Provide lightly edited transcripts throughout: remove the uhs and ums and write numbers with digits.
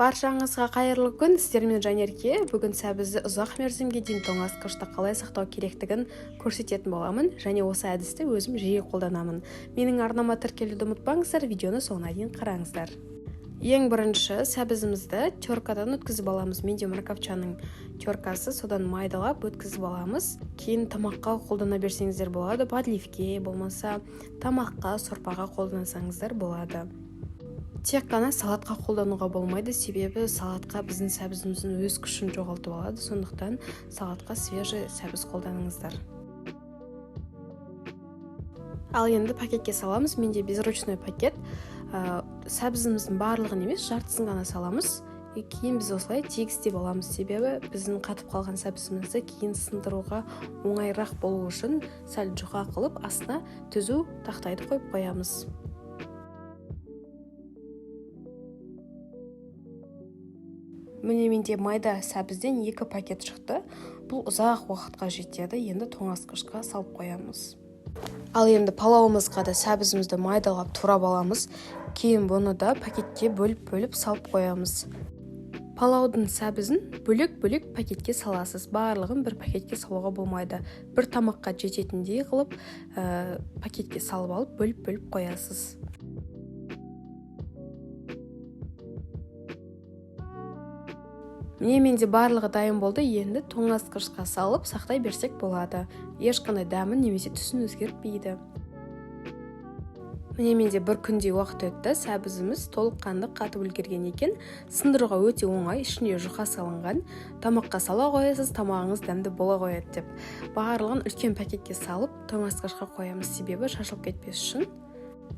Баршаңызға қайырлы күн, сіздермен Жанерке. Бүгін сәбізді ұзақ мерзімге дейін тоңазытқышта қалай сақтау керектігін көрсететін боламын және осы әдісті өзім жиі қолданамын. Менің арнама тіркелуді ұмытпаңыздар, видеоны соңына дейін қараңыздар. Ең бірінші сәбізімізді теркадан өткізіп аламыз. Менде морковчаның теркасы, содан майдалап өткізіп аламыз. Кейін тамаққа қолдана берсеңіздер болады, подливке, болмаса тамаққа, сорпаға қолдансаңыздар болады. Тек қана салатқа қолдануға болмайды, себебі салатқа біздің сәбізіміздің өз күшін жоғалтып алады, сондықтан салатқа свежий сәбіз қолданыңыздар. Ал енді пакетке саламыз. Менде безручной пакет. Сәбізіміздің барлығын емес, жартысын ғана саламыз. И кейін біз осылай тегістеп аламыз, себебі біздің қатып қалған сәбізімізді кейін сындыруға оңайырақ болу үшін сәл жұқа қылып астына түзу тақтайды қойып қоямыз. Міне, менде майда сәбізден 2 пакет шықты. Бұл ұзақ уақытқа жетеді. Енді тоңазытқышқа салып қоямыз. Ал енді палауымызға да сәбізімізді майдалап турап аламыз. Кейін бұны да пакетке бөліп-бөліп салып қоямыз. Палаудың сәбізін бөлек-бөлек пакетке саласыз. Барлығын бір пакетке салуға болмайды. Бір тамаққа жететіндей қылып, пакетке салып алып, бөліп-бөліп қоясыз. Міне, менде барлығы дайын болды. Енді тоңазытқышқа салып сақтай берсек болады. Ешқандай дәмін немесе түсін өзгертпейді. Міне, менде бір күндей уақыт өтті. Сәбізіміз толыққанды қатып үлгерген екен. Сындыруға өте оңай, ішіне жұқа салынған. Тамаққа сала қоясыз, тамағыңыз дәмді бола қояды деп. Барлығын үлкен пакетке салып тоңазытқышқа қоямыз, себебі шашылып кетпес үшін.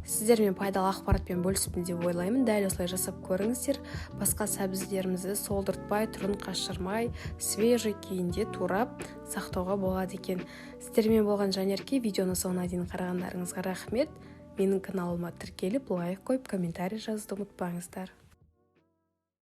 Сіздермен пайдалы ақпаратпен бөліспін деп ойлаймын. Дәл осылай жасап көріңіздер. Басқа сәбіздерімізді солдыртпай, түрін қашырмай, свежий күйінде турап сақтауға болады екен. Сіздермен болған Жанерке. Видеоны соңына дейін қарағандарыңызға рахмет. Менің каналыма тіркеліп, лайк қойып, комментарий жазуды ұмытпаңыздар.